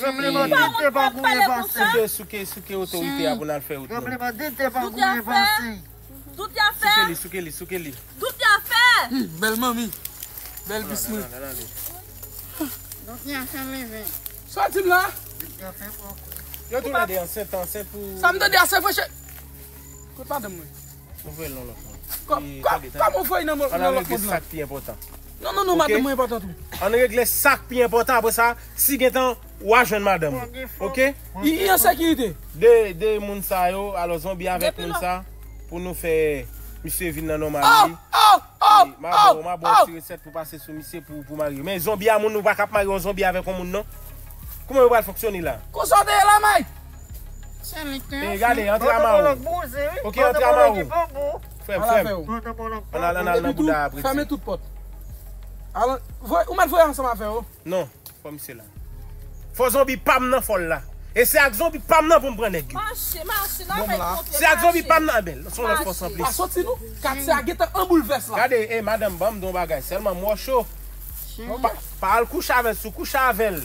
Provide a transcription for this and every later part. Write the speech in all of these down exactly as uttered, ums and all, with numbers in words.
Tranblemanntè pa goumen pase. Souke, souke, souke otorite a pou n al fè wout nou. Tranblemanntè pa goumen pase. Tout y a fè. Souke li, souke li, souke li. Tout y a fè. Hmm, bèl manmi. Bèl bis mwen. Tout y a fè leve. Sa w di m la? Yo toulède ansent, ansent pou. Sa m tande a se fè chè. Kot madanm mwen? Nou voye l nan lòt mond. Kòman ou voye nan lòt mond la? Ann al regle sa k pi enpòtan. Non, non, non, madanm mwen enpòtan tou. Ann regle sa k pi enpòtan, apre sa, si gentan, w a jwenn madanm ou. Oke? Li an sekirite. De, de moun sa yo, alò zonbi avèk moun sa, pou nou fè misye vin nan nòmal li. Oh, oh, oh, oh, oh. M a ba w, m a ba w ti resèt pou pase sou misye pou, pou marye. Men zonbi a moun, ou pa ka ap marye yon zonbi avèk yon moun, non. Kòman yo pral fonksyone la? Konsa w te ye la, May? E, gade, antre a ma ou. Oke, antre a ma ou. Frè m, frè m. Ann al, ann al nan bouda a, prete. Fèmen tout pòt. Ou mèt voye ansanm avè yo. Non, fò misye la. Fò zonbi pa m nan fò l la. E se ak zonbi pa m nan pou m pran nèg yo. Mache, mache, n a fè kontre. Se ak zonbi pa m nan, e ben, se yon lòt fòs anplis. Pa soti non. Katye a gentan an boulvès la. Gade, e, madanm, ban m di yon bagay. Sèlman m wè w cho. Pa, pa al kouche avè l, si w kouche avè l.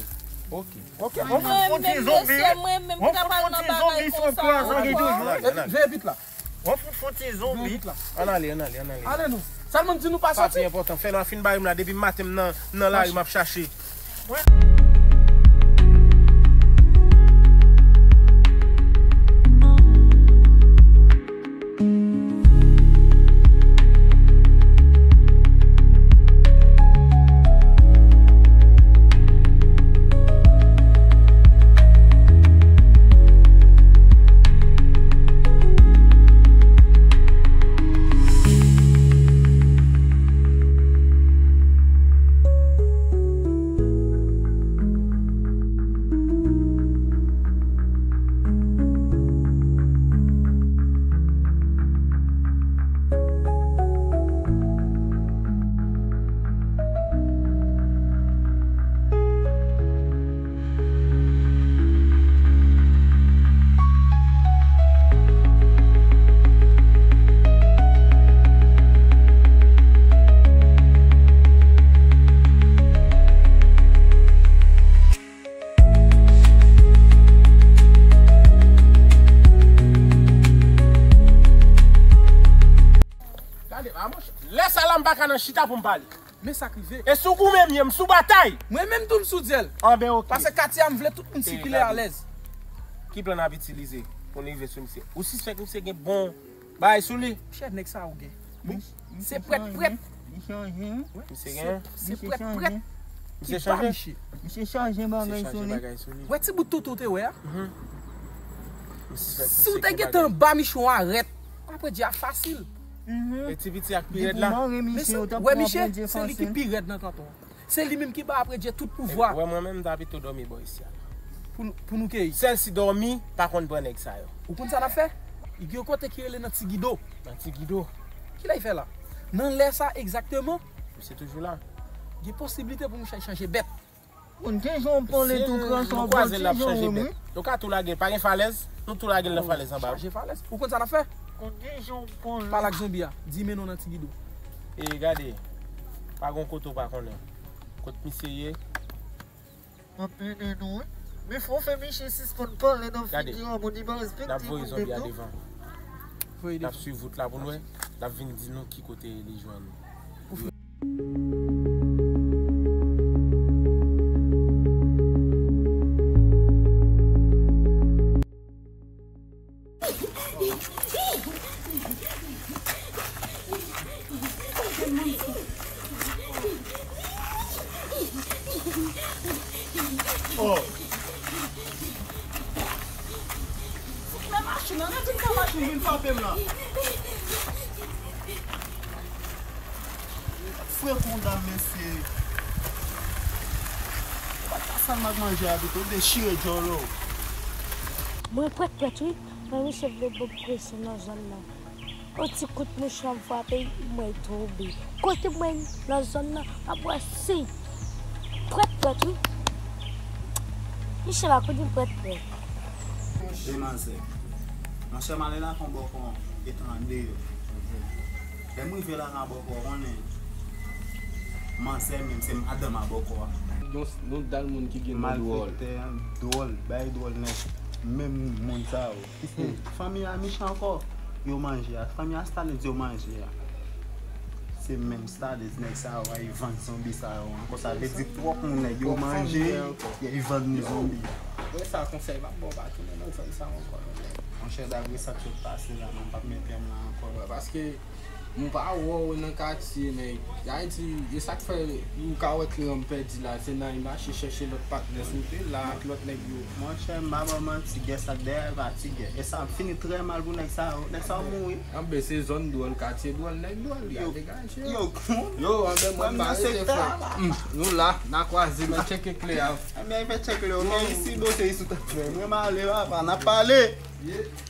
Oke. Oke. Mwen menm, mesye, mwen menm ki ta pral nan bagay konsa ankò. Veye vit la. W ap fout fon ti zonbi. Ann ale, ann ale, ann ale. Ale nou. Sèlman di nou pa soti. Sa pi enpòtan. Fè nou a fin bay m la. Depi maten m nan, nan lari m ap chache. Gade, a monchè, lè sa la m pa ka nan chita pou m pale. Men sa k rive. E si w goumen m ye, m sou batay. Mwen menm tou m sou dyèl. Anben oke. Paske katye a m vle tout moun sikile alèz. Ki plan n ap itilize pou n rive sou misye? Ou sispèk misye gen bon bagay sou li? Monchè, nèg sa ou gen. Se prèt, prèt. Misye gen? Se prèt, prèt. Misye chanje? Misye chanje bagay sou li. Wè ti bout toutou te wè a? Si w te gentan ba misye yon arèt, apre di a fasil. E ti piti ak pi rèd la. Men se, wè misye, se li ki pi rèd nan kanton an. Se li menm ki ba apre Dye tout pouvwa. Wè mwen menm m ta pito dòmi bò isi a. Pou nou, pou nou keyi. Sèl si dòmi pa konn pran nèg sa yo. Ou konn sa n ap fè? Gen yon kote ki rele nan Ti Gido. Nan Ti Gido. Kilè y fè la? Nan lè sa egzakteman. Misye toujou la. Gen posiblite pou misye chanje bèt. Moun gen jan w pale tou kras an bon ti jan wi. Nou ka tou lage l, pa gen falèz, nou tou lage l nan falèz anba. Chaje falèz. Ou konn sa n ap fè? Moun gen jan w pale. Pale ak zonbi a. Di men nou nan Ti Gido. E gade, pa gon kote w pa konnen. Kot misye ye? M ap mennen nou wi. Men fò w fè misye sispann pale nan figi w a, bon, li pa respekte moun menm non. N ap swiv wout la pou n wè. L ap vin di nou ki kote li jwenn. Oh. Fouke machin nan, nan vin fè machin vin frape m la. Frè konda, mesye. Ou pa t ka sal m ak manje a pito, dechire djòl ou. Mwen prèt prèt wi, men misye vle ban m presyon nan zòn nan. Yon ti kout mouchwa m frape, mwen tonbe. Kote mwen nan zòn nan, m ap wè si prèt prèt wi. Misye pa konn li prèt prèt. E manzè, monchè, m ale lakay yon bòkò etan an deyò. Lè m rive lakay bòkò, ou konnen, manzè menm, se madanm a bòkò a. Yon, yon dal moun ki gen non dwòl. Malfektè, dwòl, bay dwòl nèt. Menm moun sa yo. Fanmi a mechan ankò. Yo manje a. Fanmi a Stalin's yo manje a. Se menm Stalin's nèg sa yo a, yo vann zonbi sa yo. Ankò sa vle di pwòp moun nèg yo manje, yo vann ni zonbi a. Apre sa, konsèy m ap ba w, pa tounen nan zòn sa ankò non. Monchè, dapre sa k sot pase la, mwen p ap mete m la ankò. Paske m pa wè w nan katye, nèg. Ayiti, e sa k fè ou ka wè kliyan m pèdi la, se nan li mache chèche lòt patnè sou te la ak lòt nèg yo. Monchè, m pa ba w manti, gè sa k dèyè pa ti gè. E sa ap fini trè mal pou nèg sa yo. Nèg sa yo mouri. Anben, se zòn dwòl, katye dwòl, nèg dwòl, y a degaje. Yo, Yo, anben, mwen m pa rete frè. Hmm, nou la, n a kwaze, mwen tcheke kle a. Anben, fè tchèk lè yo. Men isi, bo, se isi w t ap fè. Mwen m ale, papa, n ap pale. Yeah.